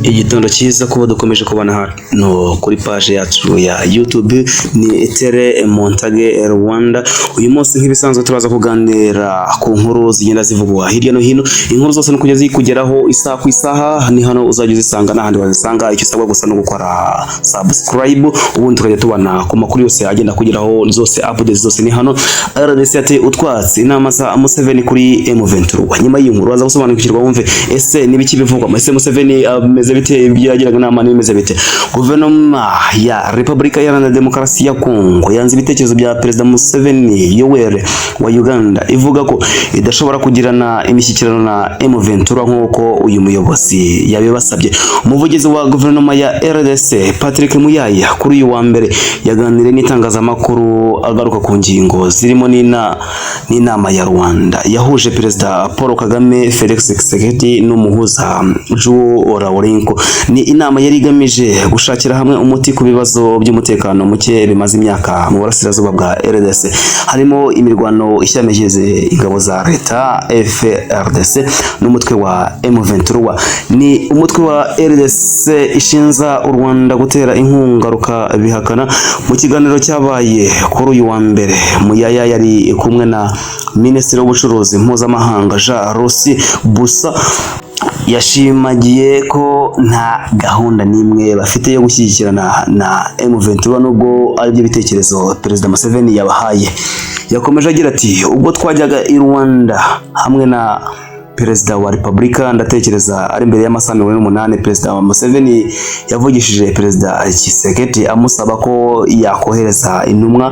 Igitondo cyiza kuba dukomeje kubona hano kuri page yacu ya YouTube, ni Tere Montage Rwanda. Uyu munsi nk'ibisanzwe turaza kuganira ku nkuru zigenda zivugwa hirya no hino. Inkuru zose no kugeza zikugeraho isaha ku isaha, ni hano uzajya uzisanga n'ahandi wazisanga. Icyo usabwa gusa no gukora subscribe, ubundi tukajya tubana ku makuru yose agenda kugeraho, zose updates zose ni hano. RDC yateye utwatsi inama za Museveni kuri M23. Nyuma y'inkuru waza gusobanukirwa, wumve ese nibiki bivugwa, ese Museveni ameze bite, ibyo yagiraga inama n'imeze bite? Guverinoma ya Repubulika Iharanira Demokarasi ya Kongo yanze ibitekerezo bya Perezida Museveni Yoweri wa Uganda, ivuga ko idashobora kugirana imishyikirano na M23 nk'uko uyu muyobozi yabibasabye. Umuvugizi wa guverinoma ya RDC, Patrick Muyaya, kuri uyu wa mbere yaganiriye n'itangazamakuru agaruka ku ngingo zirimo n'inama ya Rwanda yahuje Perezida Paul Kagame, Felix Tshisekedi n'umuhuza João Lourenço. Ni inama yari igamije gushakira hamwe umuti ku bibazo by'umutekano muke bimaze imyaka mu burasirazuba bwa RDC, harimo imirwano ishyamiranyije ingabo za leta FARDC n'umutwe wa M23. Ni umutwe wa RDC ishinja u Rwanda gutera inkunga, rukabihakana. Mu kiganiro cyabaye kuri uyu wa mbere, Muyaya yari kumwe na Minisitiri w'Ubucuruzi Mpuzamahanga Jean Rossy Bossa. Yashimangiye ko nta gahunda n'imwe bafite yo gushyigikirana na M23, nubwo aribyo bitekerezo Perezida Museveni yabahaye. Yakomeje agira ati: "Ubwo twajyaga i Rwanda hamwe na Perezida wa Repubulika, ndatekereza ari imbere y'amasaha 48, Perezida wa Museveni yavugishije Perezida Tshisekedi amusaba ko yakohereza intumwa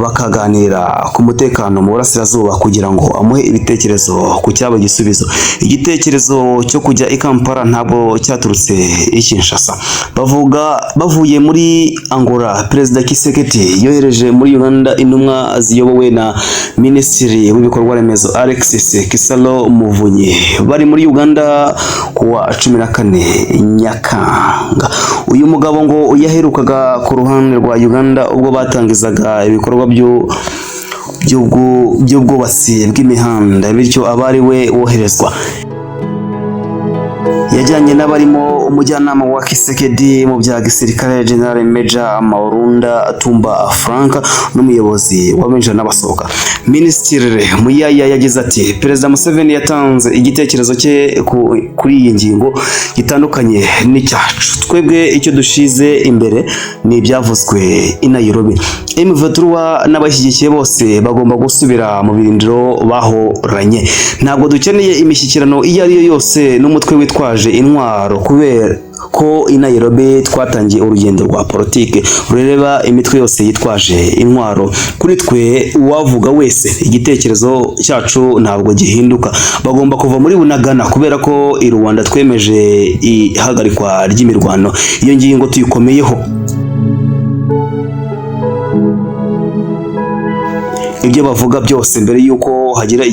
bakaganira ku mutekano mu burasirazuba kugira ngo amuhe ibitekerezo ku cyaba igisubizo. Igitekerezo cyo kujya i Kampala ntabwo cyaturutse i Kinshasa." Bavuga bavuye muri Angola, Perezida Tshisekedi yohereje muri Uganda intumwa ziyobowe na Minisitiri w'Ibikorwa Remezo Alexis Kisalo Muvunyi. Bari muri Uganda kuwa 14 Nyakanga. Uyu mugabo ngo yaherukaga ku ruhande rwa Uganda ubwo batangizaga ibikorwa by'ubwubatsi bw'imihanda, bityo aba ari we woherezwa. Yajyanye n'abarimo umujyanama wa Tshisekedi mu bya gisirikare, General Major Maurunda Tumba Frank, n'umuyobozi w'abinjira n'abasohoka. Minisitiri Muyaya yagize ati: "Perezida Museveni yatanze igitekerezo cye kuri iyi ngingo gitandukanye n'icyacu. Twebwe icyo dushize imbere ni ibyavuzwe i Nairobi. M23 n'abashyigikiye bose bagomba gusubira mu birindiro bahoranye. Ntabwo dukeneye imishyikirano iyo ari yo yose n'umutwe witwaje intwaro, kubera ko i Nairobi twatangiye urugendo rwa politike rureba imitwe yose yitwaje intwaro. Kuri twe, uwavuga wese, igitekerezo cyacu ntabwo gihinduka. Bagomba kuva muri Bunagana, kubera ko i Rwanda twemeje ihagarikwa ry'imirwano. Iyo ngingo tuyikomeyeho." Ibyo bavuga byose, mbere y'uko hagira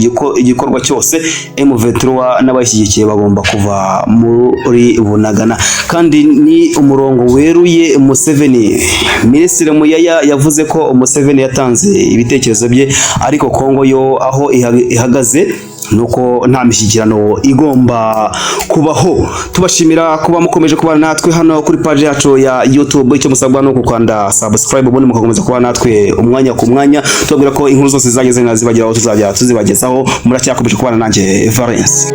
igikorwa cyose, M23 n'abashyigikiye bagomba kuva muri Bunagana, kandi ni umurongo weruye Museveni. Minisitiri Muyaya yavuze ko Museveni yatanze ibitekerezo bye, ariko Kongo yo aho ihagaze nuko nta mishyikirano igomba kubaho. Tubashimira kuba mukomeje kubana natwe hano kuri page yacu ya YouTube. Icyo musabwa ni ukukanda subscribe, ubundi mugakomeza kuba natwe umwanya ku mwanya. Tubabwira ko inkuru zose zageze zibageraho, tuzajya tuzibagezaho. Muracyakomeje kubana nanjye Valence.